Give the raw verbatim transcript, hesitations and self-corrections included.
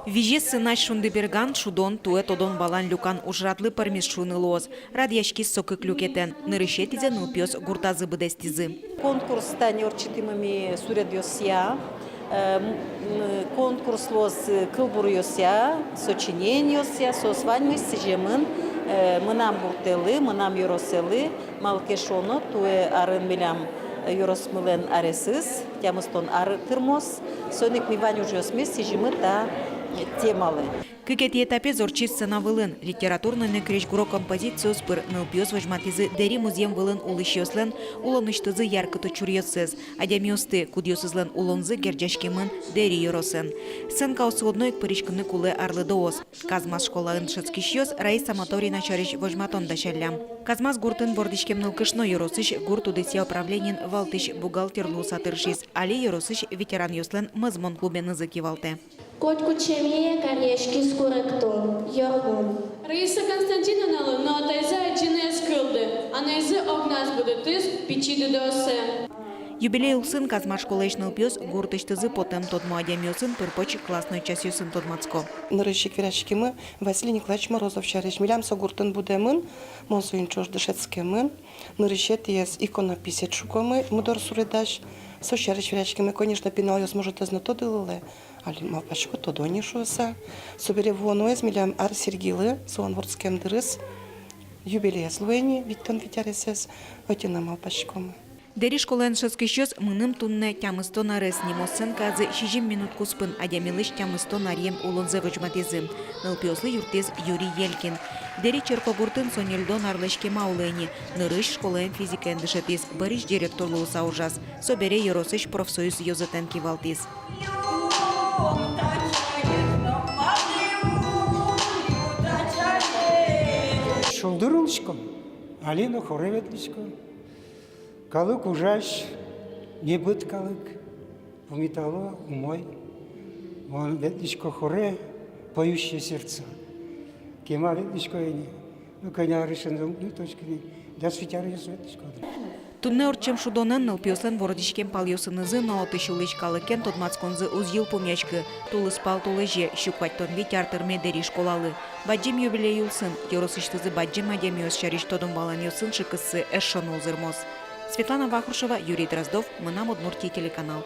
Визез сынась шундыберган, шудон, туэ тодон-валан люкан ужрадлы пӧрмиз шуыны луоз. Радъяськиз со кык люкетэн. Нырысетӥзэ нылпиос гуртазы быдэстӥзы. Конкурс тани ортчытӥмы ми суредъёсъя, э, м, м, конкурс луоз, э, кылбуръёсъя, сочинениосъя, соос ваньмыз сӥземын, э, мынам гуртэлы, мынам ёросэлы. Малы ке шуоно, туэ арын милям, э, ёросмылэн аресыз, тямыстон ар тырмоз, соин ик ми вань ужъёсмес сӥзимы та, э, темалы. Кыкетӥ этапез ортчиз сцена вылын. Литературной но крезьгуро композициос пыр нылпиос возьматӥзы Дэри музъем вылын улӥсьёслэн улонысьтызы яркыт учыръёссэс, адямиосты, кудъёсызлэн улонзы герӟаськемын Дэри ёросэн. Сценкаосы одно ик пыриськыны кулэ арлыдоос. Казмас школаын дышетскисьёс Раиса Моторина сярысь возьматон дасяллям. Казмас гуртын вордӥськем нылкышно ёросысь гурт удысъя управлениын валтӥсь бухгалтер луыса тыршиз, али ёросысь ветеранъёслэн мӧзмон клубенызы кивалтэ. Котькуӵеме каръяськиз куректон, ёрмон. Раиса Константиновналы но атайзы адӟыны ӧз кылды, анайзы огназ будэтӥз пичи дыдеоссэ. Юбилей улсын Казмас школаысь нылпиос гуртысьтызы потэм тодмо адямиосын пыр-поч классной часъёсын тодматско. Нырысь ик вераськимы Василий Николаевич Морозов сярысь. Милям со гуртын будэмын, мон соин ӵош дышетскемын. Нырысетӥез иконописец шукомы, мудор суредась. Со сярысь вераськимы, конечно, пиналъёс, может, ӧз но тодылэ, али малпасько, тодо ни шуыса. Собере вуоноез милям Ар Сергилы, солэн вордскем дырыз, юбилеез луэ ни, витьтон вить аресэз, ӧтьыны малпаськомы. Дэри школаын дышетскисьёс «Мыным туннэ тямыстон арес» нимо сценказы сизьым минут куспын адямилэсь тямыстон аръем улонзэ возьматӥзы. Нылпиослы юрттӥз Юрий Елькин. Дэри черкогуртын со ньыльдон арлэсь кема улэ ини. Нырысь школаын физикаен дышетӥз, бӧрысь директор луыса ужаз. Собере ёросысь профсоюз ёзэтэн кивалтӥз. Шулдыр улӥсько, али но хоре ветлӥсько. Калык ужась, небыт калык, пумитало умой. Мон ветлӥсько хоре «Поющие сердца». Кема ветлӥсько ини, ну, кӧня арысен, ну, точка ни, дас вить аръёс ветлӥсько. Туннэ ортчем шудонэн нылпиослэн вордӥськем палъёсынызы но отысь улӥсь калыкен тодматсконзы уз йылпумъяськы. Тулыспал толэзе, сю куатьтон вить ар тырме Дэри школалы. Бадӟым юбилей улсын ёросысьтызы бадӟым адямиос сярысь тодон-валанъёсын шыкыссы эшшо но узырмоз. Светлана Вахрушева, Юрий Дроздов, «Мынам Удмуртие» телеканал.